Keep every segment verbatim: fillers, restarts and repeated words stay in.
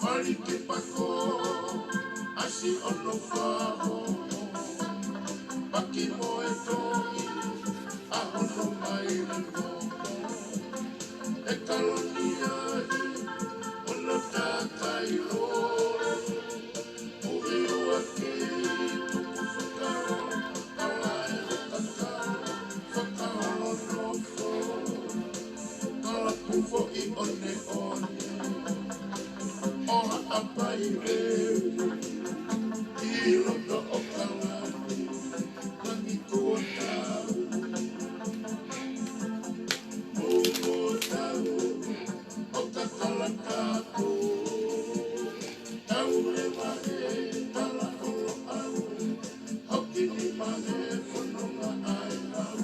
Pali ki pako, ʻasi ono faho, paki mo e tohi, ʻa ono mai lako. ʻE kalo ni ai, ono takai lo. Ui ua ki tuku fakao, kala e kakao, fakao nofo. Kalapu foʻi ʻoneʻone, ʻo Haʻapai leu, ʻi loto ʻo Kalani, langi kuo tau. Mumu tau, ʻo kakala kapu. Tau leva e tala ʻo au, hoki ni ma he fononga ʻa e lau.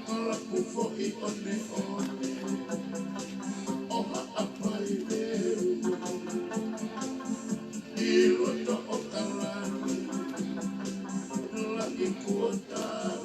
Kalapu foʻi ʻoneʻone, ʻo Haʻapai leu, ʻi loto ʻo Kalani, langi kuo tau.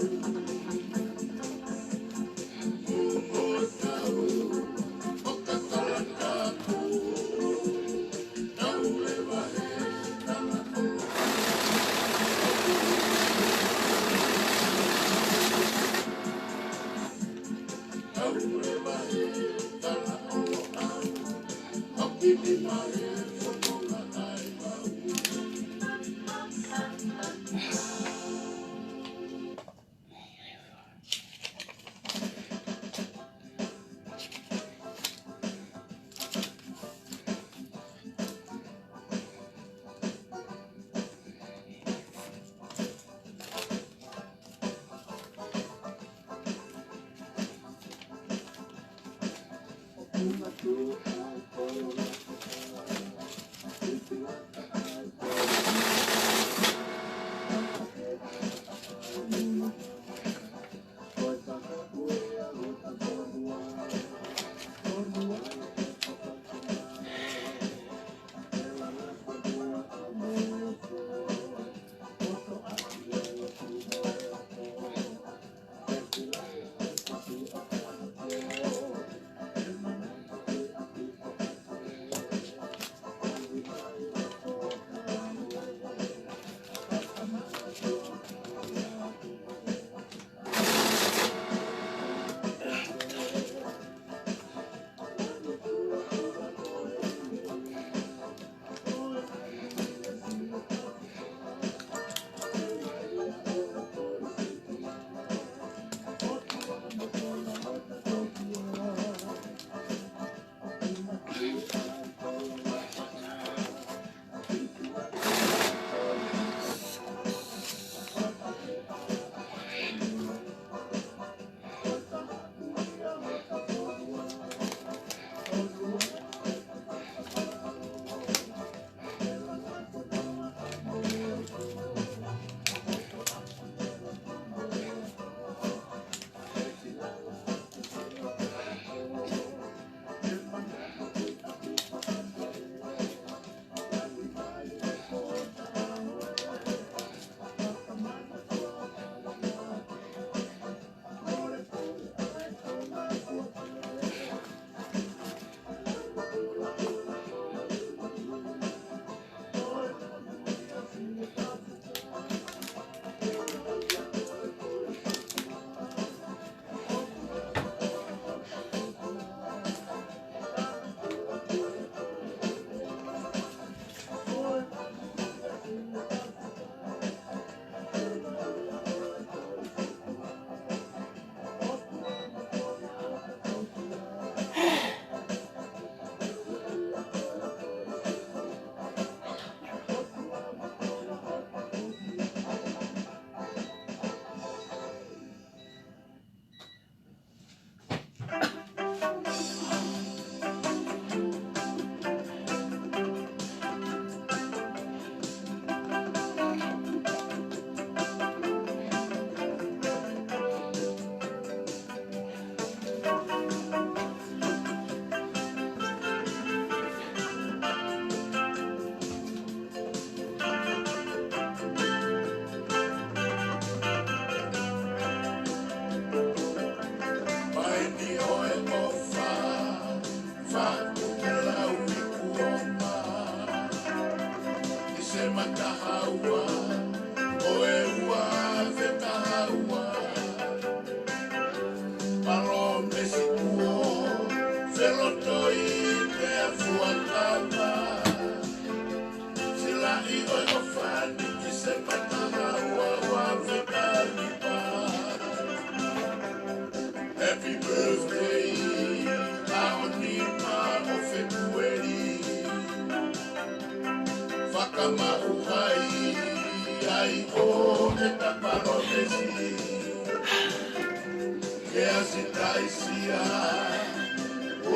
Pelo toi pea fuakava. Silaʻi ʻo e ʻofani ki se matala ua ua fekalipa. Happy birthday, ʻaho nima ʻo Fēpueli. Fakamaʻu ai, ai ʻo e ta palōmesi. Ke asi taisia,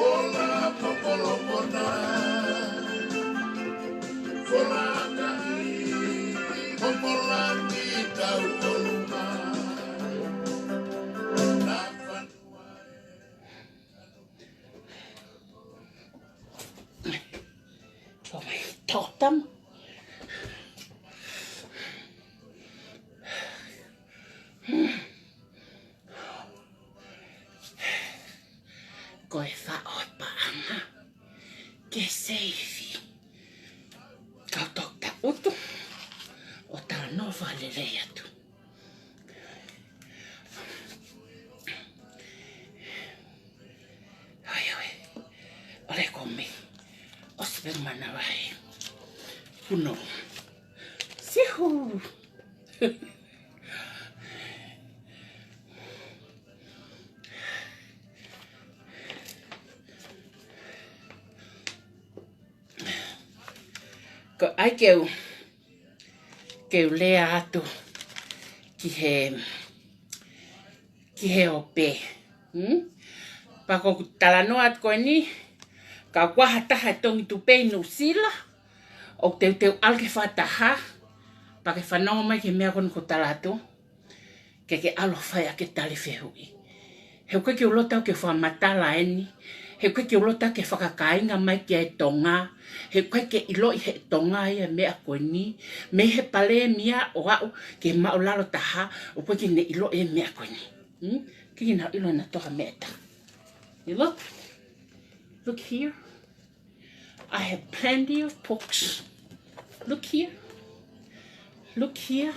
ola pokolopona. Folakaʻi, ʻo molangi tau koluma. Na fanua e. Tō mai, tō tam. Ko e faʻo paʻanga ke seifi. Kau toki taʻutu ʻo talanoa fakalelei atu. Oi, oi. ʻOle komi. ʻOsi pē manavahē. Puno. Sihu. Ko ai ke u, ke u lea atu ki he, ki he ope. Hmm? Pea ko ʻeku talanoa atu ko eni, ka ʻoku ʻi ai ha taha ʻe Tongi Tupe ʻi Nuʻusila, ʻoku teuteu ʻalu ke fakataha, pea ke fanongo mai ki he meʻa ko eni ʻoku ou tala atu. Ke ke ʻalu ʻo fai ʻaki e tali fehuʻi. He ʻoku ʻikai ke u loto au ke fakamatala eni. He ʻoku ʻikai ke u loto au ke fakakāinga mai ki ai e Tonga. He ʻoku ʻikai ke ʻiloʻi he Tonga ia e meʻa ko eni. Mei he palēmia ʻo aʻu ki he māʻulalo taha, ʻoku ʻikai ke ne ʻiloʻi e meʻa ko eni. Hmm? ʻIkai ke nau ʻilo nautolu ha meʻa ʻe taha. You look? Look here. I have plenty of books. Look here. Look here.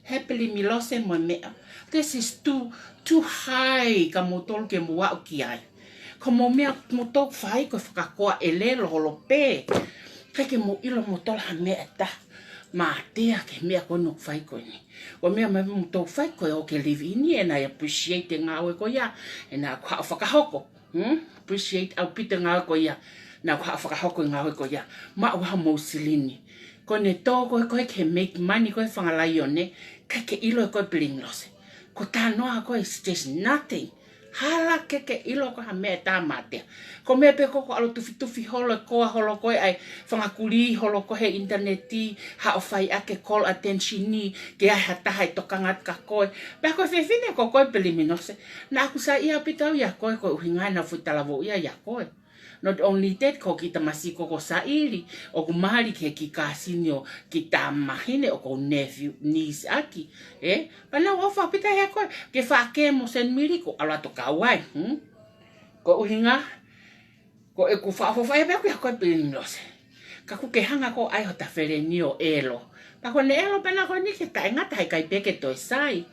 He Pilimilose mo e meʻa. This is too, too high kia moutolu ke mou aʻu ki ai. Ko hoʻomou meʻa moutolu fai ko e fakakoa ʻelelo holo pē. ʻIkai ke mou ʻilo moutolu ha meʻa ʻe taha. Mātea ki he meʻa ko eni ʻoku fai ko eni. Ko e meʻa mai moutolu fai ko e ʻoku ke live in, and I appreciate e ngāue ko ia. And ʻoku ou fakahoko. Hmm? Appreciate ʻaupito e ngāue ko ia. Naʻa ku haʻu ʻo fakahoko e ngāue ko ia. Maʻu ha mou silini. Ko ʻene tō koe ko ē ke make money ko ē fanga laione, ʻikai ke ʻilo ʻe koe Pilimilose. Ko e talanoa ko ē is just nothing. Hala ke ke ʻilo ko ha meʻa ʻe taha mātea. Ko e meʻa pē ko ē ʻoku ʻalu ʻo tufitufi holo e koa holo ko ē ʻa e fanga kulī holo ko ē he ʻinitaneti, haʻu ʻo fai ʻaki e call attention ni, ke ʻi ai ha taha ʻe tokanga atu kia koe. Pea ko e fefine ko koe Pilimilose. Naʻa ku saiʻia ʻaupito au ʻia koe ko e ʻuhinga ʻena fuʻu talavou ia ʻia koe. Not only that, ko e kiʻi tamasiʻi ko ē ʻoku saiʻia, ʻoku mali ki he kiʻi kāsini ʻo kiʻi tamahine ʻoku ou nephew, niece ʻaki. Ē? Pea naʻa ku ʻofa ʻaupito ʻia koe, ke faʻa ke mo Senimili ko e ʻalu atu ʻo kau ai. Hmm? Ko e ʻuhinga, ko ʻeku faʻa ʻofa ʻia pē ʻaku ʻia koe Pilimilose. Ka ʻoku ke hanga ko ē ʻo ʻai hota feleni ʻo ʻelo. Pea ko ʻene ʻelo pē ena ko eni ke taʻengata heʻikai pē ke toe sai.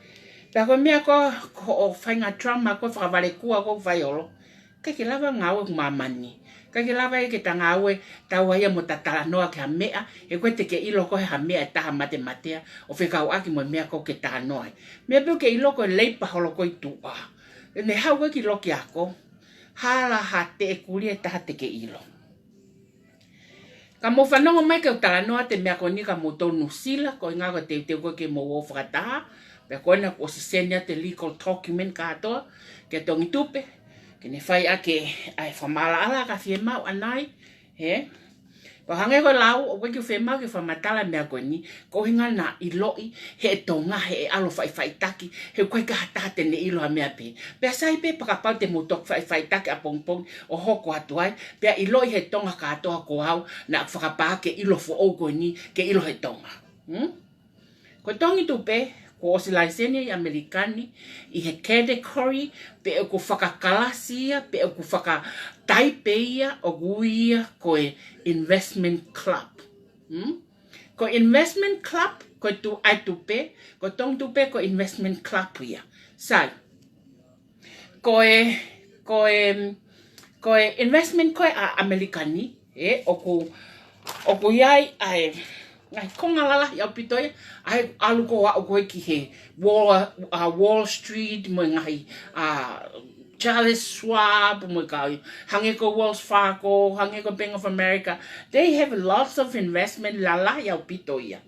Pea ko e meʻa ko ē, ko hoʻo faʻahinga drama ko ē fakavalekua ko ē ʻoku fai holo. ʻIkai ke lava ngāue ʻi māmani. ʻIkai ke lava ia ke ta ngāue taua ia mo ta talanoa ki ha meʻa, he ʻoku ʻikai te ke ʻilo ko ē ha meʻa ʻe taha matematea, ʻo fekauʻaki mo e meʻa ko ē ʻoku ke talanoa ai. Meʻa pē ʻoku ke ʻilo ko e leipa holo ko ē ʻi tuʻa. ʻE ne haʻu ko ē ki loki ako. Hala ha teʻekuli ʻe taha te ke ʻilo. Ka mou fanongo mai ke u talanoa atu e meʻa ko eni kia moutolu Nuʻusila, ko e ʻuhinga ko e teuteu ko ē ke mou ō fakataha, pea ko ena kuo ʻosi send atu e legal document kātoa, kia Tongi Tupe, ke ne fai ʻaki ʻa e fakamaʻalaʻala ka fiemaʻu ʻanai, hē? Pea hangē ko e lau, ʻoku ʻikai ke fiemaʻu ke fakamatala e meʻa ko eni, ko e ʻuhinga naʻa ʻiloʻi ʻe he Tonga he ʻe ʻalu ʻo faʻifaʻitaki, he ʻoku ʻikai ke ʻi ai ha taha te ne ʻilo ha meʻa pē. Pea sai pē pea kapau te mou toki faʻifaʻitaki ʻapongipongi ʻo hoko atu ai, pea ʻiloʻi ʻe he Tonga kātoa ko au naʻa ku fakapā ke ʻilo foʻou ko eni, ke ʻilo ʻe he Tonga. Hmm? Ko Tongi Tupe, kuo ʻosi laiseni ia ʻi ʻAmelika ni, ʻi he category, pe ʻoku fakakalasi ia, pe ʻoku fakataipe ia, ʻoku ui ia ko e investment club. Hmm? Ko e investment club, ko e tu ai Tupe, ko Tongi Tupe, ko e investment club ia. Sai. Ko e, ko e, Ko e investment ko ē ʻa ʻAmelika ni, ē, ʻoku, ʻoku ʻi ai ʻa e ngaahi konga lalahi ʻaupito ia, ʻa e ʻalu ko ē ʻo aʻu ko ē ki he Wall, ʻa Wall Street, mo e ngaahi, ʻa Charles Schwab, mo e kau, hangē ko Wells Fargo, hangē ko Bank of America. They have lots of investment lalahi ʻaupito ia.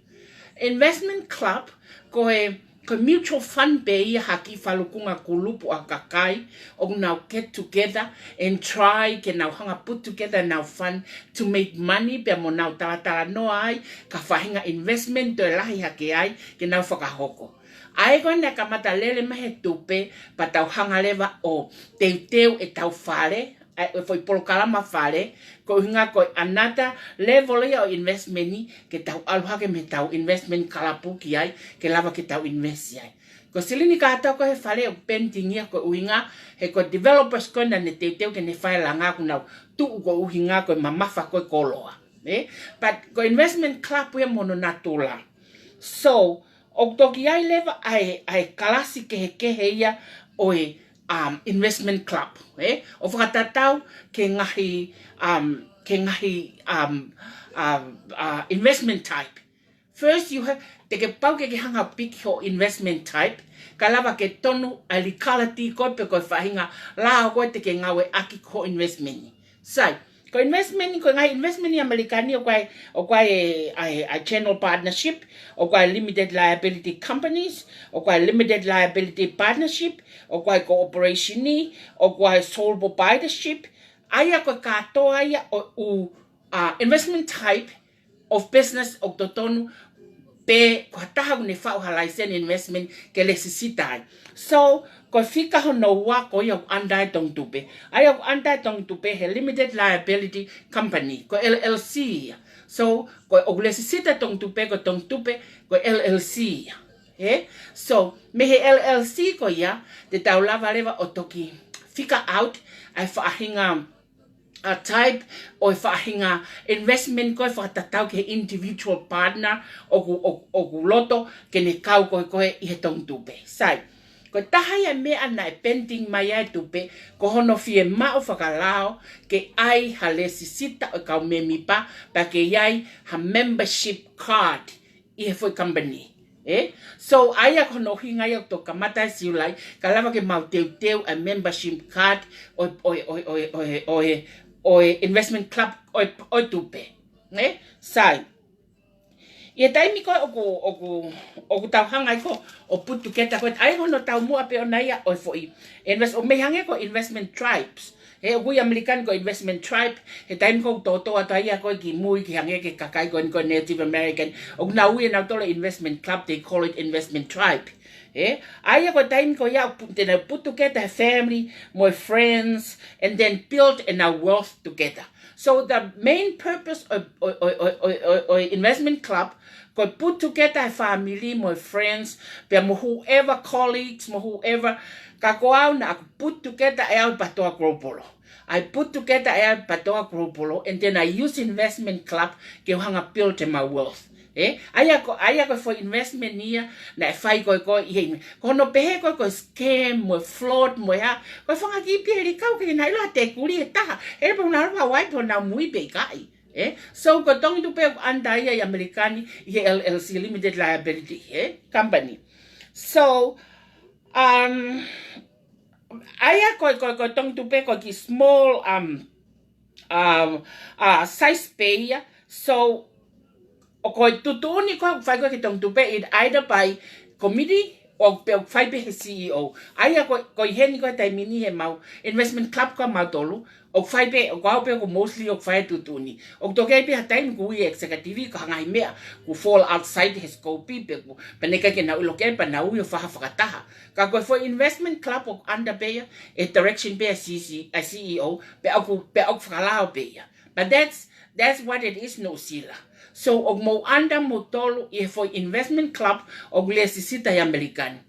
Investment club, ko e, ko e mutual fund pē ia ha kiʻi falukunga kulupu ʻa e kakai, ʻoku nau get together and try ke nau hanga put together ʻenau fund to make money, pea mo nau talatalanoa ai ki ha faʻahinga investment toe lahi hake ai ke nau fakahoko. ʻA ia ko ena kamata lele mai he tupe, pea tau hanga leva ʻo teuteu ʻetau fale, ʻa e foʻi polokalama fale, ko e ʻuhinga ko e another level ia ʻo investment ni, ke tau ʻalu hake mei heʻetau investment kalapu ki ai, ke lava ke tau invest ai. Ko e silini kātoa ko ē he fale ʻoku pending ia, ko e ʻuhinga he ko e developers ko ē naʻa ne teuteu ke ne fai e langa, ʻoku nau tuʻu ko e ʻuhinga ko e mamafa ko ē e koloa. Ē? But ko e investment club ia mo hono natula. So, ʻoku toki ʻi ai leva ʻa e, ʻa e kalasi kehekehe ia ʻo e, um, investment club, ē? ʻO fakatatau ki he ngaahi, um, ki he ngaahi, um, um, uh, investment type. First, you have, te ke pau ke ke hanga piki hoʻo investment type, kae lava ke tonu ʻa e legality ko ē pe ko e faʻahinga lao ko ē te ke ngāueʻaki ki hoʻo investment ni. Sai, ko e investment ni, ko e ngaahi investment ʻi ʻAmelika ni, ʻoku ʻi ai, ʻoku ʻi ai e, ʻa e, ʻa e general partnership, ʻoku ʻi ai e limited liability companies, ʻoku ʻi ai e limited liability partnership, ʻoku ʻi ai e corporation ni, ʻoku ʻi ai e sole proprietorship, ʻa ia ko e kātoa ia ʻo e ʻū, ʻa, investment type of business ʻoku totonu pē ko ha taha ʻoku ne faʻu ha license investment ke lēsisita ai. So, ko e fika hono ua ko ia ʻoku under e Tongi Tupe. ʻA ia ʻoku under e Tongi Tupe he limited liability company, ko e L L C ia. So, ko e ʻoku lēsisita e Tongi Tupe, ko e Tongi Tupe, ko e L L C ia. Ē? So, mei he L L C ko ia, te tau lava leva ʻo toki figure out ʻa e faʻahinga, ʻa e type ʻo e faʻahinga investment ko ē fakatatau ki he individual partner ʻoku, ʻoku, ʻoku loto ke ne kau ko ē, ko ē ʻi he Tongi Tupe. Sai, ko e taha ia e meʻa naʻe pending mai ai e tupe, ko hono fiemaʻu fakalao ke ʻi ai ha lēsisita ʻo e kau mēmipa, pea ke ʻi ai ha membership card ʻi he foʻi company. Ē? So, ʻa ia ko hono ʻuhinga ia ʻoku toki kamata ʻi Siulai, kae lava ke mau teuteu ʻa e membership card ʻo e, ʻo e, ʻo e investment club ʻo e, ʻo e tupe. Ē? Sai, ʻi he taimi ko ē ʻoku, ʻoku, ʻoku tau hanga ai ko ē ʻo put together ko ē, ʻa ia ko hono taumuʻa pē ʻona ia ʻo e foʻi invest, ʻo mei hangē ko e investment tribes. He ʻoku ui ʻe ʻAmelika ni ko e investment tribe, he taimi ko ē ʻoku tōtōatu ai ia ko ē ki mui ki hangē ki he kakai ko eni ko e Native American, ʻoku nau ui ʻenautolu e investment club, they call it investment tribe. Ē? ʻA ia ko e taimi ko ia ʻoku pu-, te nau put together e family, mo e friends, and then build ʻenau wealth together. So the main purpose of, ʻo e, ʻo e, ʻo e, ʻo e, ʻo e, ʻo e investment club, ko e put together e family mo e friends, pea mo whoever colleagues, mo whoever, ka ko au naʻa ku put together ʻe au e PATOA Global. I put together ʻe au e PATOA Global, and then I use investment club ke u hanga build my wealth. Ē? ʻA ia ko, ʻa ia ko e foʻi investment ia naʻe fai ko ē ko ē ʻi he, ko hono pehē ko ē ko e scam, mo e fraud, mo e hā, ko e fanga kiʻi pē he likau ke nau ʻilo ha tekuli ʻe taha, he pau nau ʻilo ha wai pē honau mui pe ʻikai. Ē? So, ko e Tongi Tupe ʻoku under ia ʻi ʻAmelika ni ʻi he L L C, limited liability, ē? Company. So, um, ʻa ia ko e, ko e, ko e Tongi Tupe ko e kiʻi small, um, um, uh, size pē ia. So, ʻoku ʻi ai e tuʻutuʻuni ko ē ʻoku fai ko ē ki he Tongi Tupe, it either by committee ʻo pe ʻoku fai pē he C E O. ʻA ia ko, ko eni ko e taimi ni heʻemau investment club ko ē ʻamautolu, ʻoku fai pē, ʻoku ou pehē ʻoku mostly ʻoku fai e tuʻutuʻuni. ʻOku toki ʻi ai pē ha taimi ʻoku ui e executive ka ʻi ai e ngaahi meʻa ʻoku fall outside he scope pe ʻoku, pea naʻe ʻikai ke nau ʻilo ki ai pea nau ui ʻo fai ha fakataha. Ka ko e foʻi investment club ʻoku under pē ia, ʻe direction pē ʻa e C C, ʻa e C E O, pea ʻoku, pea ʻoku fakalao pē ia. But that's, that's what it is, Nuʻusila. So, ʻoku mou under moutolu ʻi he foʻi investment club ʻoku lēsisita ʻi ʻAmelika ni.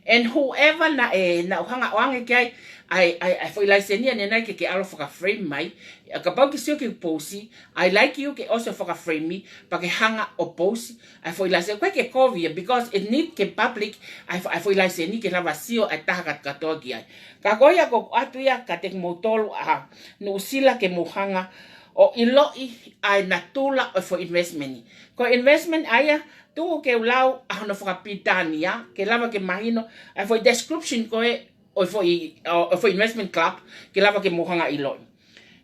And whoever naʻe, naʻa ku hanga ʻo ʻoange ki ai, ʻa e, ʻa e, ʻa e foʻi laiseni ʻanenai ke ke ʻalu ʻo faka-frame mai. ʻA kapau ke sio ki he pousi, ʻe like you ke ʻosi ʻo faka-frame, pea ke hanga ʻo pousi ʻa e foʻi laiseni. Ko e ke kovi ia, because it need ke public ʻa e fo-, ʻa e foʻi laiseni ke lava sio ʻa e taha kātoa ki ai. Ka ko ia ʻoku ou ʻoatu ia kiate kimoutolu ʻa Nuʻusila ke mou hanga ʻo ʻiloʻi ʻa e natula ʻo e foʻi investment. Ko e investment ʻa ia, tuku ke u lau ʻa hono fakapilitānia, ke lava ke mahino ʻa e foʻi description ko ē ʻo e foʻi, ʻo, ʻo e foʻi investment club, ke lava ke mou hanga ʻiloʻi.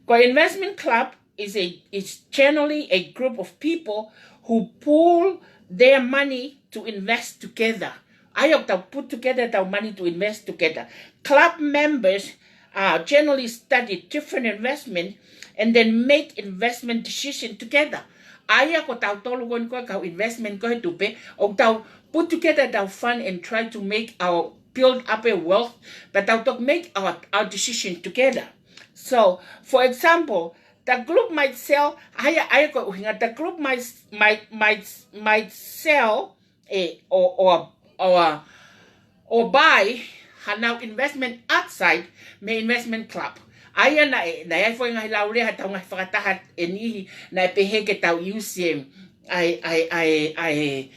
Ko e investment club is a, is generally a group of people who pool their money to invest together. ʻA ia ʻoku tau put together ʻetau money to invest together. Club members, uh, generally study different investment and then make investment decision together. ʻA ia ko tautolu ko eni ko e kau investment ko ē Tupe, ʻoku tau put together ʻetau fund and try to make our, build up a wealth, pea tau toki make our, our decision together. So, for example, the group might sell, ʻa ia, ʻa ia ko e ʻuhinga, the group might, might, might, might sell, ʻe, or, or, or, or buy hanau investment outside mei he investment club. ʻA ia naʻe, naʻe ʻi ai e foʻi ngaahi laulea ʻa ʻetau ngaahi fakataha ʻe niʻihi, naʻe pehē ke tau use ʻa e, ʻa e, ʻa e, ʻa e, ʻa e,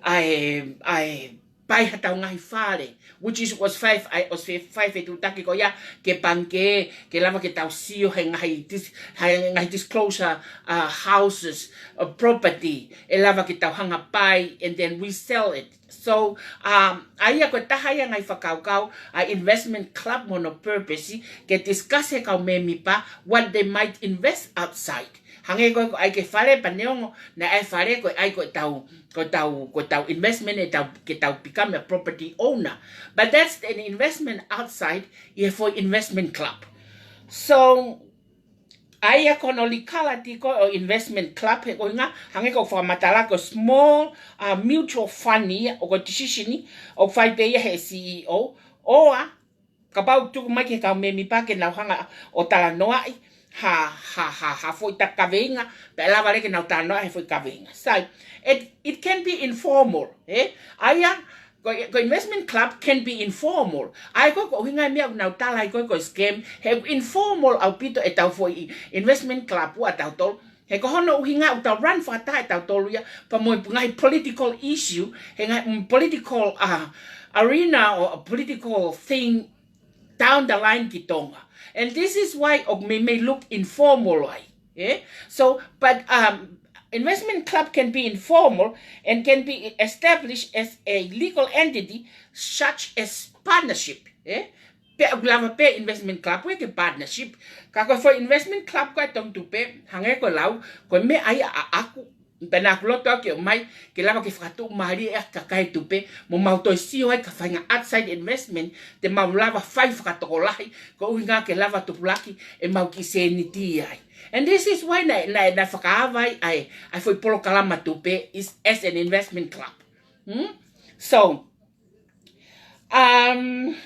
ʻa e, ʻa e buy haʻatau ngaahi fale, which is, was fai, ʻa e, ʻosi fai e fetuʻutaki ko ia ki he pangikē, ke lava ke tau sio he ngaahi dis-, he ngaahi disclosure, uh, houses, uh, property, ʻe lava ke tau hanga buy and then resell it. So, um, ʻa ia ko e taha ia e ngaahi fakakaukau ʻa e investment club mo hono purpose, ke discuss he kau mēmipa what they might invest outside. Hangē ko e, ko e ʻai ki he fale, pea neongo naʻe ʻi ai e fale, ko e ʻai ko ʻetau, ko ʻetau, ko ʻetau investment ʻetau, ke tau become a property owner. But that's an investment outside ʻi he foʻi investment club. So, ʻa ia ko hono legality ko ē ʻo e investment club, he ko e ʻuhinga, hangē ko e fakamatala ko e small, uh, mutual fund ia, ʻoku ko e decision ʻoku fai pē ia ʻe he C E O, ʻo kapau ʻe tuku mai ki he kau mēmipa ke nau hanga ʻo talanoaʻi ha, ha, ha, ha foʻi kaveinga, pea ʻe lava leva ke nau talanoaʻi ha foʻi kaveinga. So, it, it can be informal, ē? ʻA ia, ko, ko e investment club can be informal. ʻA ia ko e, ko e ʻuhinga e meʻa ʻoku nau tala ai ko e, ko e scam, he informal ʻaupito ʻetau foʻi investment club ʻa tautolu. He ko hono ʻuhinga ʻoku tau run fakataha ʻe tautolu ia, pea mo e ngaahi political issue, he ngaahi, mm, political, uh, arena or a political thing down the line ki Tonga. And this is why ʻoku meimei look informal ai. Eh? So, but, um, investment club can be informal and can be established as a legal entity such as partnership. Eh? Pea ʻoku lava pē investment club ʻo ʻai ke partnership. Ka ko e foʻi investment club ko ē Tongitupe, hangē ko e lau, ko e meʻa ia ʻaʻaku, pea naʻa ku loto au ke ʻomai, ke lava ke fakatuʻumālie ʻa e kakai Tupe, mo mau toe sio ai ki ha faʻahinga outside investment, te mau lava fai fakatokolahi, ko e ʻuhinga ke lava tupulaki ʻemau kiʻi sēniti ai. And this is why naʻe, naʻe, naʻe fakaava ai ʻa e, ʻa e foʻi polokalama Tupe is as an investment club. Hmm? So, um,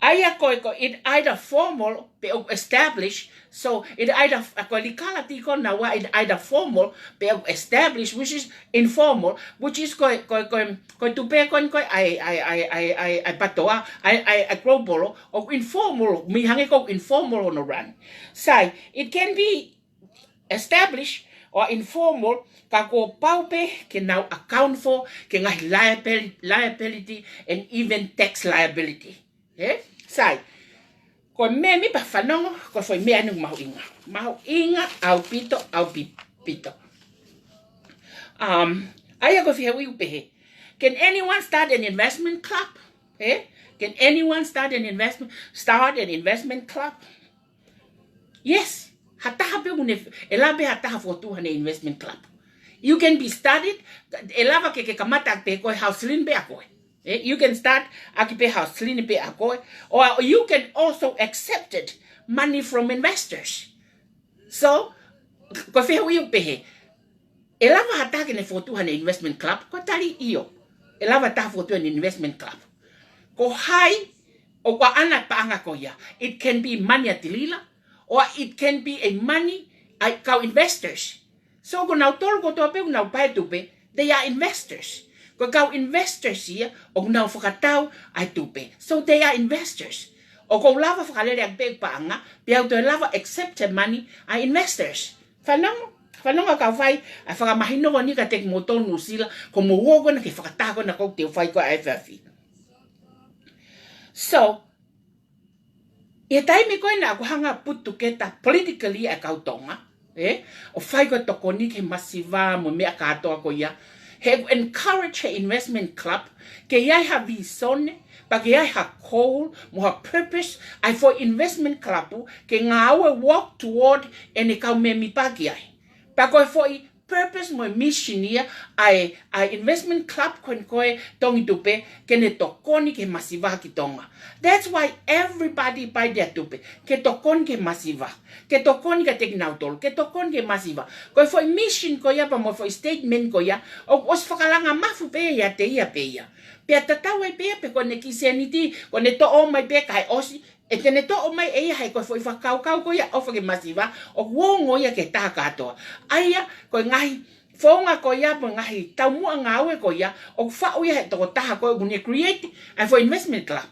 ʻa ia ko e, ko e, it either formal pe ʻoku established. So, it either, ʻa ko e legality ko ē naua, it either formal pe ʻoku established, which is informal, which is ko e, ko e, ko e, ko e Tupe ko eni ko ē ʻa e, ʻa e, ʻa e, ʻa e, ʻa e, ʻa e PTOA, ʻa e, ʻa e, ʻa e Global, ʻoku informal, meimei hangē ko e informal hono run. Sai, it can be established or informal, ka kuo pau pē ke nau account for ki he ngaahi liabili-, liability and even tax liability. Eh? Sai, ko e mēmipa fanongo, ko e foʻi meʻa ʻeni ʻoku mahuʻinga. Mahuʻinga ʻaupito, ʻaupito. Um, ʻa ia ko e fehuʻi ʻoku pehē, can anyone start an investment club? Eh? Can anyone start an investment, start an investment club? Yes. Ha taha pē ʻoku ne, ʻe lava pē ha taha fokotuʻu haʻane investment club. You can be started, ʻe lava ke, ke kamata pē ko e house clean pē ʻa koe. Eh, you can start ʻaki pē house clean pē ʻa koe. Or you can also accepted money from investors. So, ko e fehuʻi ʻoku pehē, ʻe lava ha taha ke ne fokotuʻu haʻane investment club? Ko e tali ʻio. ʻE lava ha taha fokotuʻu haʻane investment club. Ko hai ʻoku ʻaʻana e paʻanga ko ia? It can be money ʻa Tilila, or it can be a money ʻa e kau investors. So ko nautolu kotoa pē ʻoku nau buy e Tupe, they are investors. Ko e kau investors ia ʻoku nau fakatau ʻa e Tupe. So they are investors. ʻOku ou lava fakalele ʻaki pē paʻanga, pea u toe lava accept e money ʻa e investors. Fanongo, fanongo ka fai, ʻa e fakamahino ko eni kiate kimoutolu Nuʻusila, ko moutolu ko ena ke fakataha ko ena ʻoku te fai ko ē ʻa e efiafi. So, ʻi he taimi ko ena ʻoku hanga put together politically ʻa e kau Tonga, ē, ʻo fai ko ē tokoni ki he masiva mo e meʻa kātoa ko ia. He encourage he investment club, ke ʻi ai ha visone, pea ke ʻi ai ha goal, mo ha purpose, ʻa e foʻi investment club, ke ngāue work toward ʻene kau mēmipa ki ai. Pea ko e foʻi purpose mo e mission ia ʻa e, ʻa e investment club ko eni ko e Tongi Tupe, ke ne tokoni ki he masiva ki Tonga. That's why everybody buy their tupe. Ke tokoni ki he masiva. Ke tokoni kiate kinautolu. Ke tokoni ki he masiva. Ko e foʻi mission ko ia pea mo e foʻi statement ko ia, ʻoku ʻosi fakalanga mafu pē ʻiate ia pē ia. Pea tatau ai pē ia pe ko ʻene kiʻi sēniti, ko ʻene toʻo mai pē kae ʻosi, ʻe te ne toʻo mai ʻe ia he ko e foʻi fakakaukau ko ia ʻofa ki he masiva, ʻoku ongo ia ki he taha kātoa. ʻA ia, ko e ngaahi founga ko ia, mo e ngaahi taumuʻa ngāue ko ia, ʻoku faʻu ia he tokotaha ko ē ʻoku ne create ʻa e foʻi investment club.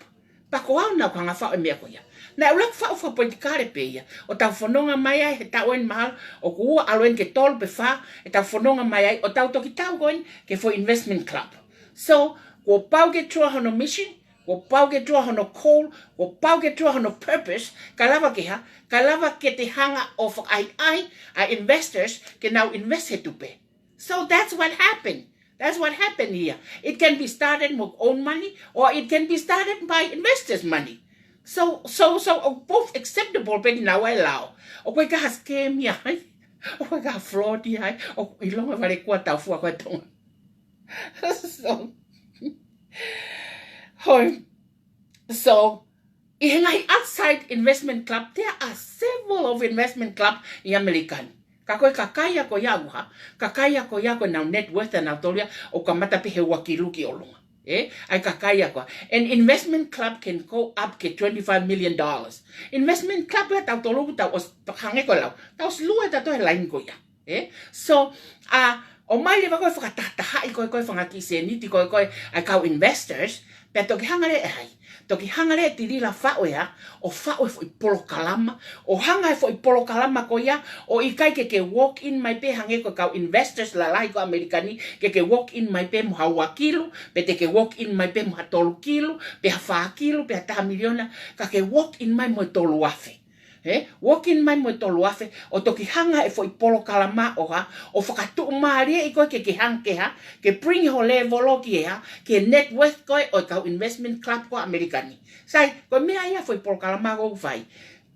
Pea ko au naʻa ku hanga faʻu e meʻa ko ia. Naʻa ku ʻuluaki faʻu fakapolitikale pē ia. ʻO tau fononga mai ai he taʻu eni mahalo, ʻoku ua ʻalu eni ke tolu pe fā, ʻe tau fononga mai ai, ʻo tau toki tau ko eni ki he foʻi investment club. So, kuo pau ke draw hono mission, kuo pau ke draw hono goal, kuo pau ke draw hono purpose, kae lava ke hā, kae lava ke te hanga ʻo fakaʻaiʻai ʻa e investors ke nau invest he tupe. So that's what happened. That's what happened here. It can be started with own money, or it can be started by investors' money. So, so, so, ʻoku both acceptable pē kinaua ʻe lao. ʻOku ʻikai ha scam ia ai. ʻOku ʻikai ha fraud ia ai. ʻOku ʻilonga vale kuo tau fua ko ē Tonga. So, hoi. So, ʻi he ngaahi outside investment club, there are several of investment club ʻi ʻAmelika ni. Ka ko e kakai ia ko ia ʻoku hā, kakai ia ko ia ko ʻenau net worth ʻanautolu ia ʻoku kamata pē he ua kilu ki ʻolunga. Ē? ʻA e kakai ia ko ia. An investment club can go up ki he twenty-five million dollars. Investment club ia ʻatautolu ʻoku tau ʻosi hangē ko e lau. Tau ʻosi lue ʻatautolu he laini ko ia. Ē? So, ʻa, ʻomai leva ko ē fakatahatahaʻi ko ē ko ē fanga kiʻi sēniti ko ē ko ē ʻa e kau investors, pea toki hanga leva ʻe hai. Toki hanga leva ʻe Tilila faʻu ʻe ia, ʻo faʻu e foʻi polokalama, ʻo hanga e foʻi polokalama ko ia, ʻo ʻikai ke ke walk in mai pē hangē ko e kau investors lalahi ko ē ʻAmelika ni, ke ke walk in mai pē mo ha ua kilu, pe te ke walk in mai pē mo ha tolu kilu, pe ha fā kilu, pe ha taha miliona, ka ke walk in mai mo e tolu afe. Ē, walk in mai mo e tolu afe, ʻo toki hanga e foʻi polokalama ʻo hā, ʻo fakatuʻumālieʻi koe ke ke hanga ke hā, ke bring ho level ʻo ki he hā, ki he net worth ko ē ʻo e kau investment club ko ē ʻAmelika ni. Sai, ko e meʻa ia foʻi polokalama ʻoku fai.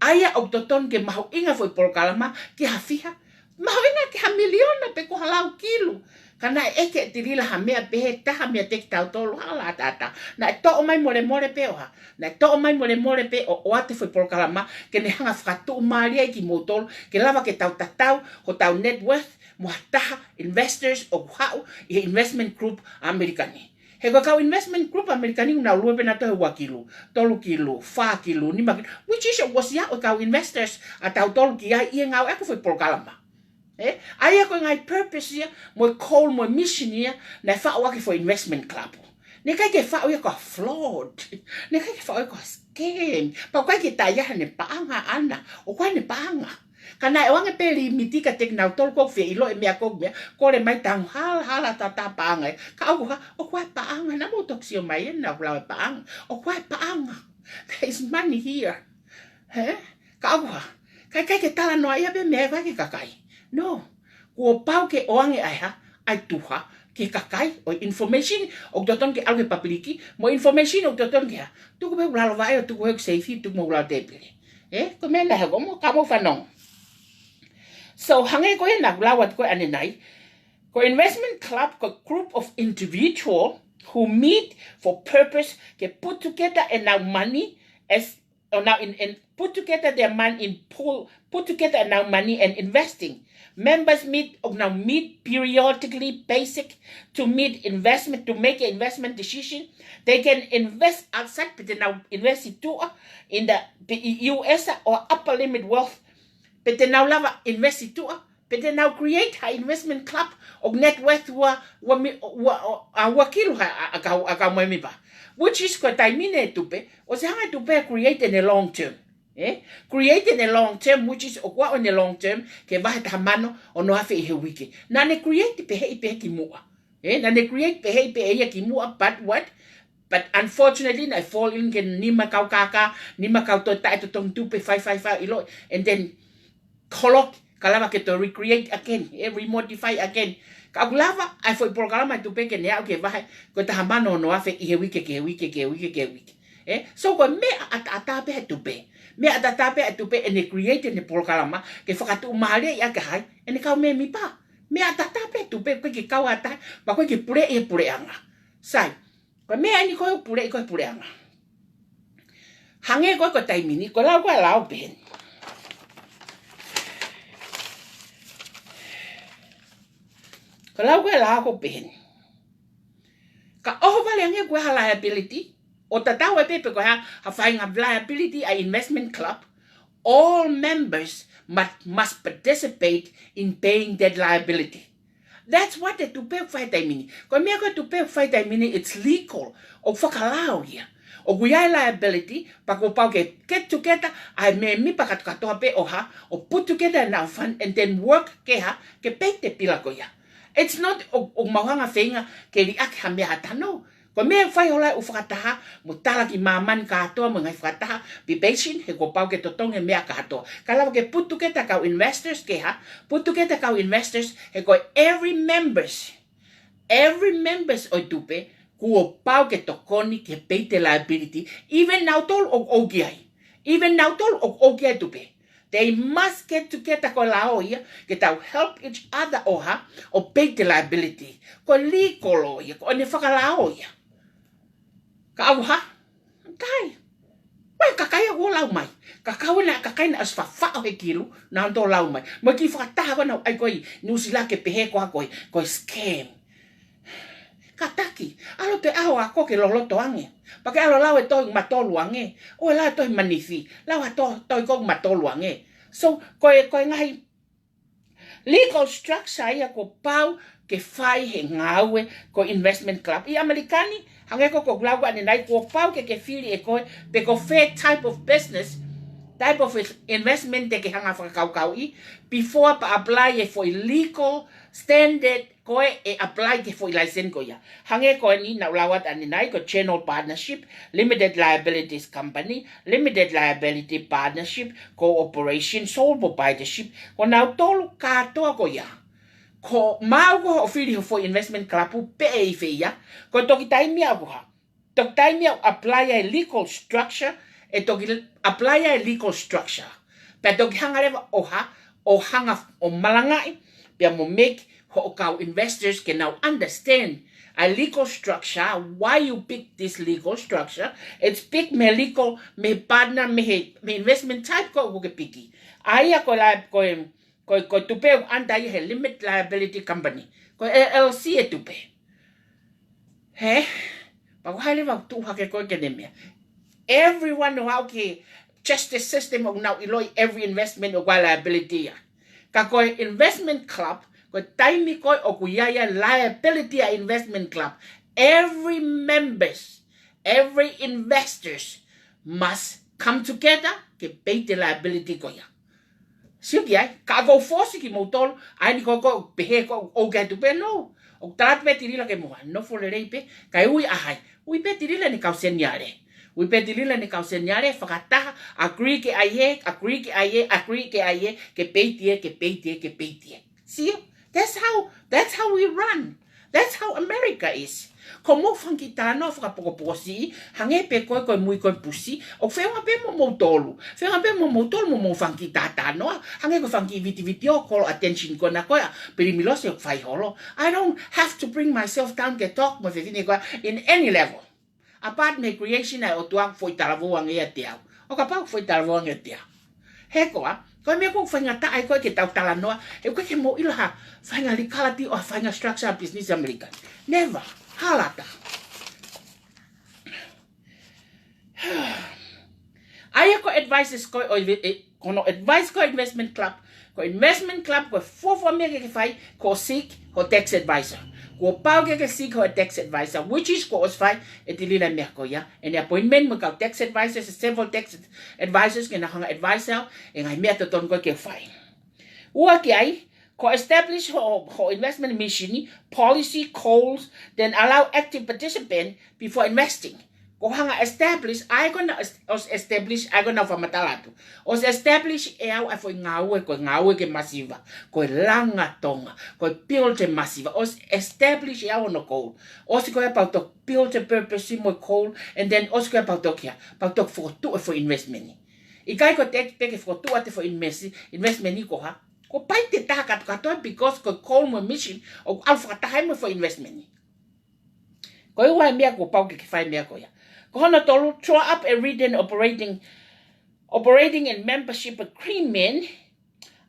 ʻA ia ʻoku totonu ke mahuʻinga foʻi polokalama ki ha fiha. Mahuʻinga ki ha miliona pe ko ha lau kilu. Ka naʻe ʻeke ʻe Tilila ha meʻa pē he taha meiate kitautolu hala ʻataʻatā. Naʻe toʻo mai molemole pē ʻo hā. Naʻe toʻo mai molemole pē ʻo, ʻoatu e foʻi polokalama ke ne hanga fakatuʻumālieʻi kimoutolu, ke lava ke tau tatau hotau net worth mo ha taha investors ʻoku haʻu ʻi he investment group ʻAmelika ni. He ko e kau investment group ʻAmelika ni ʻoku nau lue pē ʻanautolu he ua kilu, tolu kilu, fā kilu, nima kilu, which is ʻoku ʻosi ʻa e kau investors ʻatautolu ki ai ʻi he ngāueʻaki e foʻi polokalama. Ē? ʻA ia ko e ngaahi purpose ia, mo e goal, mo e mission ia, naʻe faʻu ʻaki e foʻi investment club. Naʻe ʻikai ke faʻu ia ko ha fraud. Naʻe ʻikai ke faʻu ia ko ha scam. Pea ʻoku ʻikai ke tā ia heʻene paʻanga ʻaʻana. ʻOku ʻi ai ʻene paʻanga. Ka naʻe ʻoange pē limiti kiate kinautolu ʻoku fie ʻilo e meʻa ko ē meʻa. Kole mai tango hala, hala ʻataʻatā paʻanga. Ka ʻoku hā, ʻoku ʻi ai e paʻanga. Naʻa mou toki sio mai ē, naʻa ku lau e paʻanga. ʻOku ʻi ai e paʻanga. There is money here. Hē? Ka ʻoku hā, ʻikai, ʻikai ke talanoaʻi ia pē meʻa ia ki he kakai. No. Kuo pau ke ʻoange ʻa e hā, ʻa e tuha ki he kakai, ʻo e information ʻoku totonu ke ʻalu ki he papiliki, mo e information ʻoku totonu ke hā. Tuku pē hoku lalo vaʻe ʻo tuku hoku seifi, tuku mo hoku lalo tēpile. Ē, ko e meʻa naʻe hoko mo ka mou fanongo. So, hangē ko ē naʻa ku lau atu ko ē ʻanenai, ko e investment club, ko e group of individual who meet for purpose, ke put together ʻenau money as, or now in, in put together their money in pool, put together ʻenau money and investing. Members meet, or now meet periodically basic to meet investment, to make an investment decision. They can invest outside, pe te nau invest ʻi tuʻa, in the U S or upper limit wealth. Pe te nau lava invest ʻi tuʻa, Pe te nau create ha investment club ʻoku net worth ua, ua mi-, ua, ua, ʻa ua kilu ha, ʻa, ʻa kau, ʻa kau mēmipa. Which is ko e taimi ni ʻe Tupe, ʻosi hanga ʻe Tupe create in the long term. Eh? Create in the long term, which is ʻoku ʻi ai ʻene long term, ke vahe taha mano ono afe ʻi he uike. Naʻa ne create pehē ʻi pehē kimuʻa. Eh? Naʻa ne create pehē ʻi pehē ia kimuʻa, but what? But unfortunately, naʻe fall in ki he nima kau kākā, nima kau toe taʻetotongi tupe, fai, fai, fai, ʻilo. And then, holoki, ka lava ke toe recreate again, eh, remodify again. Ka ʻoku lava ʻa e foʻi polokalama ʻa Tupe ke ne aʻu ke vahe, ko e taha mano ono afe ʻi he uike, ki he uike, ki he uike, ki he uike. Eh? So, ko e meʻa ʻataʻatā pē ʻa Tupe. Meʻa ʻataʻatā pē ʻa Tupe ʻene create ʻene polokalama, ke fakatuʻumālieʻi ʻaki hai, ʻene kau mēmipa. Meʻa ʻataʻatā pē ʻa Tupe, ʻoku ʻikai ke kau ʻa taha, pea ʻoku ʻikai ke puleʻi ʻe he puleʻanga. Sai, ko e meʻa eni ko ē ʻoku puleʻi ko ē ʻe he puleʻanga. Hangē ko ē ko e taimi ni, ko e lau ko ē ʻa e lao pehē ni. Ko e lau ko ē ʻa e lao ʻoku pehē ni. Ka ʻohovale ange ko e ha liability, ʻo tatau ai pē pe ko e hā ha faʻahinga liability ʻa e investment club, all members must, must participate in paying that liability. That's what ʻe Tupe ʻoku fai he taimi ni. Ko e meʻa ko ē ʻe Tupe ʻoku fai he taimi ni, it's legal. ʻOku fakalao ia. ʻOku ʻi ai e liability, pea kuo pau ke get together ʻa e mēmipa kātoa kātoa pē ʻo hā, ʻo put together ʻenau fund and then work ke hā, ke pay e pila ko ia. It's not ʻo, ʻoku mau hanga ʻo feinga ke liʻaki ha meʻa ʻa taha, no. Ko e meʻa ʻoku fai holo ai ʻoku fakataha, mo tala ki māmani kātoa mo e ngaahi fakataha, be patient, he kuo pau ke totongi e meʻa kātoa. Ka lava ke put together kau investors ke hā, put together kau investors, he ko e every members, every members ʻo e Tupe, kuo pau ke tokoni ke pay e liability, even nautolu ʻoku ʻi ai. Even nautolu ʻoku ʻi ai e Tupe. They must get together, ko e lao ia, ke tau help each other ʻo hā, ʻo pay e liability. Ko e legal ia, ko ʻene fakalao ia. Ka ʻoku hā, kai. Ko e kakai ʻoku lau mai. Kakai naʻe, kakai naʻe ʻosi faʻofaʻo he kilu, naʻa nau toe lau mai. Mo e kiʻi fakataha ko ē naʻe ʻai ko ē ʻi Nuʻusila ke pehē ko ha ko e, ko e scam. Kātaki, ʻalu atu e ʻaho ako ke loloto ange. Pea ke ʻalu ʻo lau e tohi ʻoku matolu ange. ʻOua ʻe lau e tohi manifi. Lau ha to-, tohi ko ē ʻoku matolu ange. So, ko e, ko e ngaahi legal structure ia kuo pau ke fai he ngāue ko e investment club. ʻI ʻAmelika ni, hangē ko ʻeku lau ko ē ʻanenai, kuo pau ke ke fili ʻe koe, pe ko fē type of business, type of investment te ke hanga ʻo fakakaukauʻi, before pea apply e foʻi legal standard ko ē ʻe apply ki he foʻi license ko ia. Hangē ko eni naʻa ku lau atu ʻanenai ko e general partnership, limited liabilities company, limited liability partnership, corporation, sole proprietorship, ko nautolu kātoa ko ia. Ko maʻu ko hoʻo fili hoʻo foʻi investment club pē ʻe ʻi fē ia, ko e toki taimi ia ʻoku hā. Toki taimi ia ʻoku apply ai e legal structure, ʻe toki apply ai e legal structure. Pea toki hanga leva ʻo hā, ʻo hanga ʻo malangaʻi, pea mo make hoʻo kau investors ke nau understand ʻa e legal structure, why you pick this legal structure, it's pick mei he legal, mei he partner, mei he, mei he investment type ko ē ʻoku ke piki. ʻA ia ko e lau ko ē, ko e, ko e Tupe ʻoku under ia he limited liability company. Ko e L L C e Tupe. Hē? Pea ko hai leva ʻoku tuʻu hake ko ē ke ne meʻa. Everyone know how ke justice system ʻoku nau ʻiloʻi every investment ʻoku ʻi ai e liability ia. Ka ko e investment club, ko e taimi ko ē ʻoku ʻi ai e liability ʻa e investment club. Every members, every investors must come together ke pay e liability ko ia. Sio ki ai, ka ʻoku ou fosi kimoutolu, ʻa eni ko ē ʻoku pehē ko ē ʻoku ke ʻai atu pē, no. ʻOku tala atu pē Tilila ke mo hā, nofo lelei pē, kae ui ʻa hai. Ui pē Tilila ʻene kau seniale. Ui pē Tilila ʻene kau seniale, fakataha, agree ke ʻai ē, agree ke ʻai ē, agree ke ʻai ē, ke pay ē, ke pay ē, ke pay ē. Sio? That's how, that's how we run. That's how America is. Ko hoʻomou fanga kiʻi talanoa fakapokopoko siʻi, hangē pē ko e, ko e mui ko e pusi, ʻoku feʻunga pē mo moutolu. Feʻunga pē mo moutolu mo hoʻomou fanga kiʻi talanoa, hangē ko e fanga kiʻi vitiviti ʻoku call attention ko ena ko ē ʻa Pilimilose ʻoku fai holo. I don't have to bring myself down ke talk mo e fefine ko ē in any level. Apart mei he creation ʻa e ʻOtua, ʻoku foʻi talavou ange ia ʻiate au. ʻO kapau ʻoku foʻi talavou ange ʻiate au. He ko e hā, ko e meʻa ʻoku faingataʻa ai ko ē ke tau talanoa, he ʻoku ʻikai ke mou ʻilo ha faʻahinga legality ʻo ha faʻahinga structure business ʻAmelika. Never. Hala atu. ʻA ia ko e advices ko ē ʻo e, e, ko hono advice ko ē ʻa e investment club, Ko e investment club, ko e fuofua meʻa ke ke fai, ko e seek hoʻo tax advisor. Kuo pau ke ke seek hoʻo tax advisor, which is kuo ʻosi fai ʻe Tilila e meʻa ko ia. ʻEne appointment mo e kau tax advisors, several tax advisors, ke nau hanga advisor e ngaahi meʻa totonu ko ē ke fai. Ua ki ai, ko e establish hoʻo, hoʻo investment mission, policy, goals, then allow active participant before investing. Ko e hanga establish, ʻa ia ko ena, ʻosi establish, ʻa ia ko ena ʻoku fakamatala atu. ʻOsi establish ʻe au ʻa e foʻi ngāue, ko e ngāue ke masiva, ko e langa Tonga, ko e build e masiva. ʻOsi establish ʻe au hono goal. ʻOsi ko ia pea u toki build e purpose mo e goal, and then ʻosi ko ia pea u toki hā, pea u toki fokotuʻu e foʻi investment. ʻIkai ko e tax pē ke fokotuʻu atu e foʻi invest-, investment ko e hā, ko e paʻanga ʻe taha kātoa kātoa, because ko e goal mo e mission ʻoku ʻalu fakataha mo e foʻi investment. Ko e ua e meʻa kuo pau ke ke fai e meʻa ko ia. Ko hono tolu, draw up a written operating, operating and membership agreement,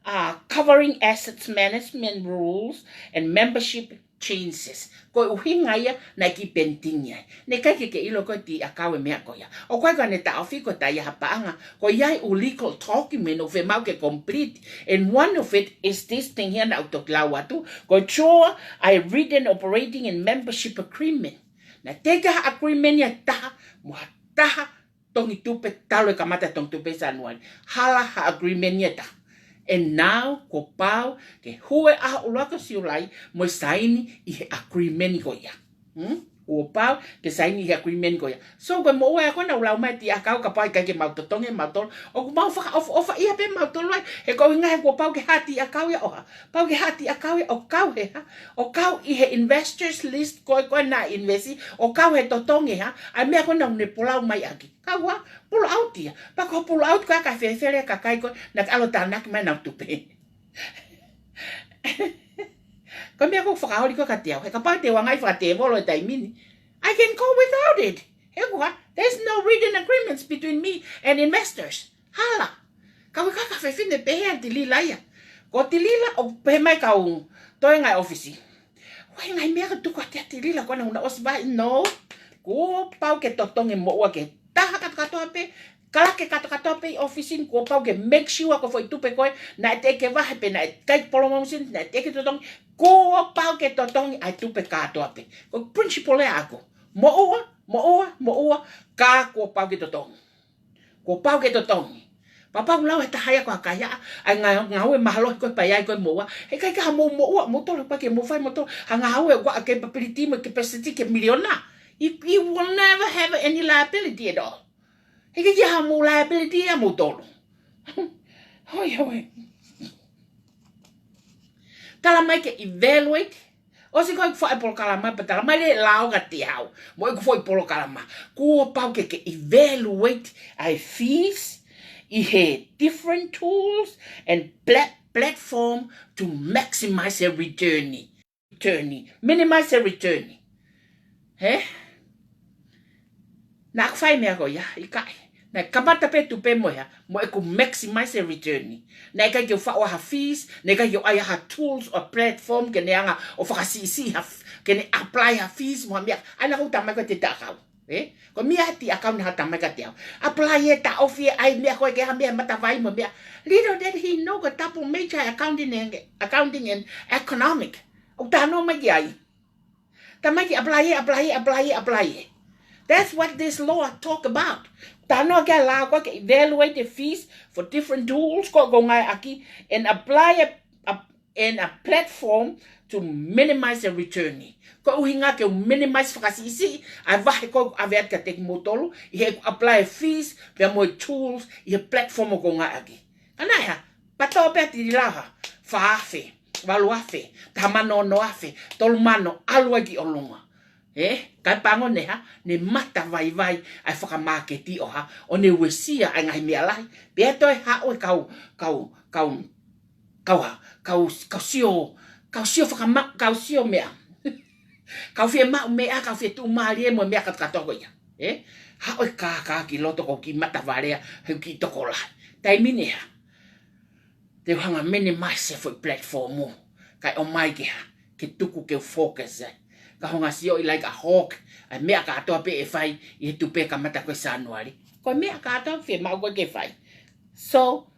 uh, covering assets management rules and membership changes. Ko e ʻuhinga ia naʻe kiʻi pending ai. Naʻe ʻikai ke ke ʻilo ko e Tiʻi ʻAkau e meʻa ko ia. ʻOku ʻikai ko ʻene taʻofi ko e taʻe ʻi ai ha paʻanga. Ko ia e ʻū legal document ʻoku fiemaʻu ke complete. And one of it is this thing here naʻa ku toki lau atu. Ko e draw a written operating and membership agreement. Naʻe teʻeki ha agreement ia ʻe taha mo ha taha tongi tupe talu e kamata e tongi tupe Sānuali. Hala ha agreement ia ʻe taha. And now, kuo pau ke hū e ʻaho ʻuluaki ʻo Siulai mo e saini ʻi he agreement ko ia. Hmm? Kuo pau ke saini ʻi he agreement ko ia. So, ko e moʻua ia ko ena ʻoku lau mai e Tiʻi ʻAkau, kapau ʻe ʻikai ke mau totongi ʻe mautolu, ʻoku mau fakaʻofoʻofa ia pē mautolu ai. He ko e ʻuhinga he kuo pau ke hā e Tiʻi ʻAkau ia ʻo hā. Pau ke hā e Tiʻi ʻAkau ia ʻo kau he hā. ʻO kau ʻi he investors list ko ē ko ē naʻe invest, ʻo kau he totongi hā, ʻa e meʻa ko ena ʻoku ne pull out mai ʻaki. Kau hā, pull out ia. Pea ko e pull out ko ē ʻa e kakai fēfē e kakai ko ē naʻa ke ʻalu ʻo tānaki mai ʻenau tupe. Ko e meʻa ʻoku fakaoli ko ē kiate au. He kapau te u anga ʻi fakatēvolo he taimi ni, I can go without it. He ko e hā, there's no written agreements between me and investors. Hala. Kau e kakai fefine pehē ʻa Tilila ia. Ko Tilila ʻoku pehē mai kau toenga e ʻōfisi. ʻOku ʻi ai e ngaahi meʻa ka tuku atu ʻa Tilila ko ena ʻoku na ʻosi vahe, no. Kuo pau ke totongi e moʻua ke taha kātoa kātoa pē. Kalake kātoa kātoa pē ʻi ʻōfisi ni, kuo pau ke make sure ko e foʻi tupe ko ē naʻe teʻeki vahe pe naʻe ʻikai promotion, naʻe teʻeki totongi. Kuo pau ke totongi ʻa e tupe kātoa pē. Ko e principle ia ʻaʻaku. Moʻua, moʻua, moʻua, ka kuo pau ke totongi. Kuo pau ke totongi. Pea pau lau he taha ia ko e kaihaʻa, ʻa e ngā-, ngāue mahalo ko e pea ʻi ai ko e moʻua. He ʻikai ke ʻi ai haʻamou moʻua moutolu, pea ke mou fai moutolu ha ngāue ʻoku ʻi ai e capability mo e capacity ke miliona. You, you will never have any liability at all. He ʻikai ke ʻi ai haʻamou liability ʻamoutolu. Hoi, hoi. Tala mai ke evaluate. ʻOsi ko ē ʻeku faʻu e polokalama, pea tala mai leva kiate au mo ʻeku foʻi polokalama. Kuo pau ke ke evaluate ʻa e fees ʻi he different tools and plat-, platform to maximize the return. Return. Minimize the return. Hē? Naʻa ku fai e meʻa ko ia, ʻikai. Naʻe kamata pē tupe mo e hā, mo ʻeku maximize e return. Naʻe ʻikai ke u faʻu ha fees, naʻe ʻikai ke u ʻai ha tools or platform ke ne hanga ʻo fakasiʻisiʻi ha f-, ke ne apply ha fees mo ha meʻa. ʻA ia naʻa ku tala mai ko e Tiʻi ʻAkau. Ē? Ko e meʻa ʻa e Tiʻi ʻAkau naʻe tala mai kiate au. Apply e taʻofi e ʻai meʻa ko ē ke ha meʻa matavai mo e meʻa. Little did he know ko e double major accounting and, accounting and economic. ʻOku talanoa mai ki ai. Tala mai ke apply ē, apply ē, apply ē, apply ē. That's what this law talk about. Talanoa ki ai e lao ko ē ke evaluate the fees for different tools ko ē ʻoku ngāueʻaki and apply a, a, and a platform to minimize the return. Ko e ʻuhinga ke u minimize, fakasiʻisiʻi ʻa e vahe ko ē ʻoku ʻave atu kiate kimoutolu ʻi heʻeku apply e fees pea mo e tools ʻi he platform ʻoku ngāueʻaki. Ka naʻe hā, pea toʻo pē ʻa Tilila ha fā afe, valu afe, taha mano ono afe, tolu mano, ʻalu ai ki ʻolunga. Ē, kae pango ne hā, ne matavaivai ʻa e fakamāketi ʻo hā, ʻo ne uesia ʻa e ngaahi meʻa lahi. Pea toe haʻu e kau, kau, kau, kau hā, kau, kau sio, kau sio fakama-, kau sio meʻa. Kau fiemaʻu meʻa, kau fie tuʻumālie mo e meʻa kātoa kātoa ko ia. Ē? Haʻu e kākā ki loto ko e kiʻi matavalea, he kiʻi tokolahi. Taimi ni hā, te u hanga minimize e foʻi platform ʻoku ʻomai ke hā, ke tuku ke u focus ai. Ka hanga sioʻi like a hawk, ʻa e meʻa kātoa pē ʻe fai ʻi he tupe kamata ko ē Sānuali. Ko e meʻa kātoa fiemaʻu ko ē ke fai. So,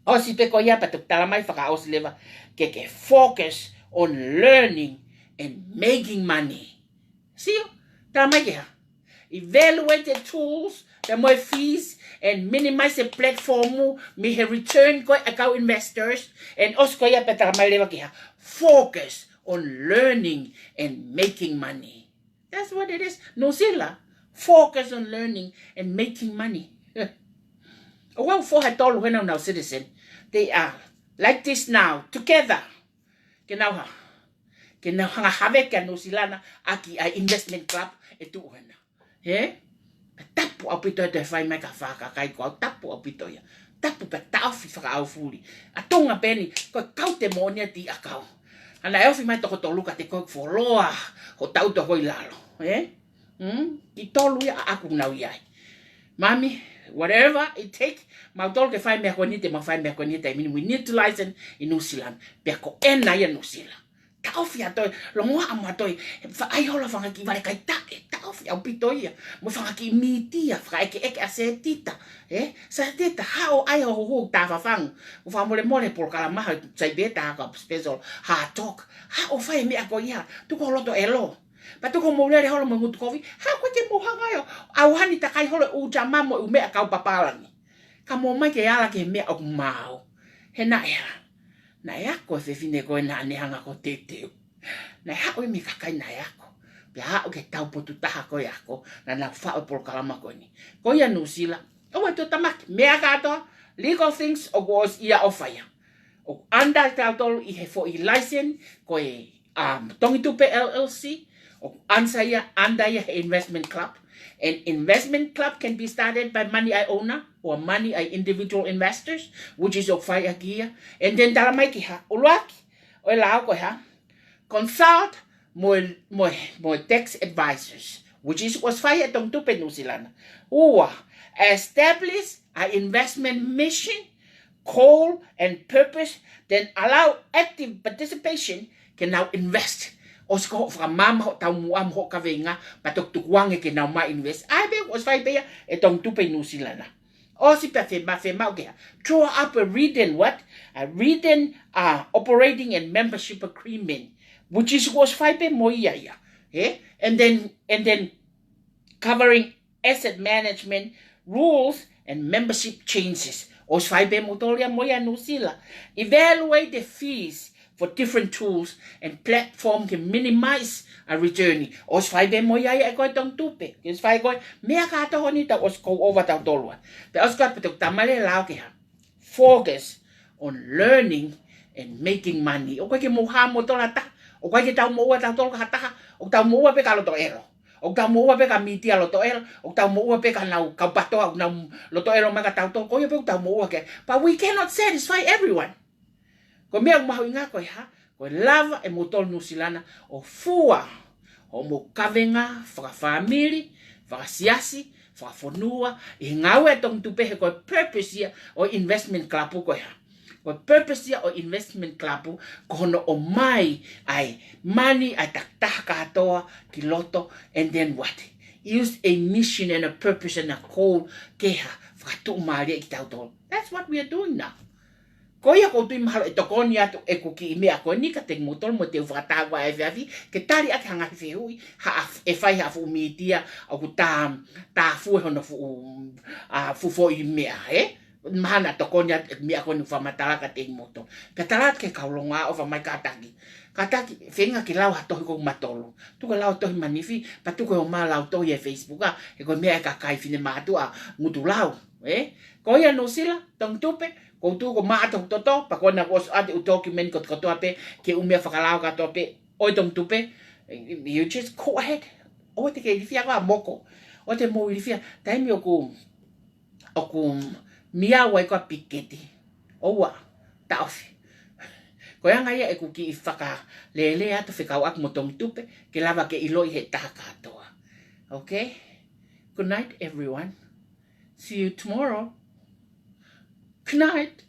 ʻOsi pē ko ia pea toki tala mai fakaʻosi leva ke ke focus on learning and making money. Sio, tala mai ke hā? Evaluate the tools, the more fees, and minimize the platform, mei he return ko e ʻa e kau investors, and ʻosi ko ia pea tala mai leva ke hā? Focus on learning and making money. That's what it is. New Zealand, focus on learning and making money. ʻOku ʻi ai e foha ʻe tolu hena ʻoku nau citizen. They are like this now, together. Ke nau hā? Ke nau hanga haveke ʻa New Zealand ʻaki ʻa e investment club ʻe tuʻu hena. Hē? Pea tapu ʻaupito e toe fai mai ka fakakai ko au, tapu ʻaupito ia. Tapu pea taʻofi fakaʻaufuli. ʻA Tonga pē eni, ko e kau te moʻoni ʻa e ʻakau. Ana e ofi mai toko tolu ka te ko e fuoloa, ko tau toko ʻi lalo. Hē? Hmm? Ki tolu ia ʻa ʻaku nau ʻi ai. Mami, whatever it take, mau tolu ke fai meʻa ko eni te mau fai meʻa ko eni te mini, we need to license in New Zealand. Pea ko ena ia New Zealand. Taʻofi ʻa toe, longoaʻa mo toe, fa-, ʻai holo fanga kiʻi vale kai taʻe, taʻofi ʻaupito ia. Mo fanga kiʻi mītia, fakaʻekeʻeke ʻa Setita. Ē? Setita, haʻu ʻai ho huhu tā fafangu. ʻO fakamolemole polokalama ha sai pē tā ka special, ha talk. Haʻu fai meʻa ko ia, tuku ho loto ʻelo. Pea tuku hoʻomou lele holo mo e ngutu kovi, haʻu ko ē ke mou hanga ʻo ʻauhani takai holo ʻū tama mo ʻū meʻa kau papālangi. Ka mou ō mai ke ala ki he meʻa ʻoku maau. He naʻe hā? Naʻe ako e fefine ko ē naʻa ne hanga ko e teuteu. Naʻe haʻu ia mei he kakai naʻe ako. Pea haʻu ki he taupotu taha ko ē ako, naʻa nau faʻu e polokalama ko eni. Ko ia New Zealand, ʻoua ʻe tuʻutāmaki, meʻa kātoa, legal things, ʻoku ʻosi ia ʻo fai ia. ʻOku under tautolu ʻi he foʻi license, ko e, um, Tongitupe L L C, ʻoku under ia, under ia he investment club. An investment club can be started by money ʻa e owner or money ʻa e individual investors, which is ʻoku fai ʻaki ia. And then tala mai ke hā, ʻuluaki, ʻo e lao ko e hā, consult mo e, mo e, mo e tax advisors, which is ʻosi fai ʻe Tongitupe New Zealand. Ua, establish a investment mission, goal and purpose, then allow active participation ke nau invest. ʻOsi ko hoʻo fakamaama hoʻo taumuʻa mo hoʻo kaveinga, pea toki tukuange ke nau mai invest. ʻA ia pē ʻosi fai pē ia ʻe Tongitupe New Zealand. ʻOsi pea fema-, fema ʻo ke hā. Draw up a written what? A written, uh, operating and membership agreement, which is ʻosi fai pē mo ia ia. Ē? And then, and then covering asset management rules and membership changes. ʻOsi fai pē mo tolu ia mo ia New Zealand. Evaluate the fees for different tools and platform can minimize a return. ʻOsi fai pē mo ia ia ʻe koe Tongitupe. Ke ʻosi fai koe, meʻa kātoa ni tau ʻosi kou ova tautolu ʻa. Pea ʻosi ka pito tamale lao ke hā. Focus on learning and making money. ʻOku ʻikai ke mou hā mo tola ta. ʻOku ʻikai ke tau moʻua tautolu ka ha taha. ʻOku tau moʻua pē ka loto ʻelo. ʻOku tau moʻua pē ka mītia loto ʻelo. ʻOku tau moʻua pē ka nau kaupatoa, ʻoku nau loto ʻelo mai ka tautolu. Ko ia pē ʻoku tau moʻua ke. But we cannot satisfy everyone. Ko e meʻa ʻoku mahuʻinga ko e hā, ko e lava ʻe moutolu New Zealand ʻo fua hoʻomou kavenga fakafāmili, fakasiasi, fakafonua, ʻi he ngāue ʻa Tongitupe he ko e purpose ia ʻo e investment club ko e hā. Ko e purpose ia ʻo e investment club ko hono ʻomai ʻa e money ʻa e takitaha kātoa ki loto, and then what? Use a mission and a purpose and a goal ke hā, fakatuʻumālieʻi kitautolu. That's what we are doing now. Ko ia ʻoku ou tui mahalo ʻe tokoni atu ʻeku kiʻi meʻa ko eni kiate kimoutolu mo te u fakatahua e fiafi, ke tali ʻaki ha ngaahi fehuʻi, ha af-, ʻe fai ha fuʻu mītia, ʻoku tā, tā fue hono fuʻu, a, fuʻu foʻi meʻa, ē? Mahalo naʻa tokoni atu ʻeku meʻa ko eni fakamatala kiate kimoutolu. Pea tala atu ki he kau longoaʻa ʻo fai mai kātaki. Kātaki, feinga ke lau ha tohi ko matolu. Tuku e lau tohi Manifi, pea tuku e ʻomai lau tohi ʻi he Facebook, a, he ko e meʻa ʻa e kakai finemātuʻa, ngutu lau, ē? Ko ia New Zealand, Tongitupe, kou tuʻu ko maʻa toku toto, pea ko ena kuo ʻosi ʻoatu e ʻū document kotoa pē, ki he ʻū meʻa fakalao kātoa pē, ʻoi Tongitupe, you just go ahead. ʻOua te ke ilifia ko ā moko. ʻOua te mou ilifia. Taimi ʻoku, ʻoku miau ai ko ā piketi. ʻOua, taʻofi. Ko e anga ia ʻeku kiʻi fakalele atu fekauʻaki mo Tongitupe, ke lava ke ʻiloʻi he taha kātoa. Okay? Good night, everyone. See you tomorrow. Good night.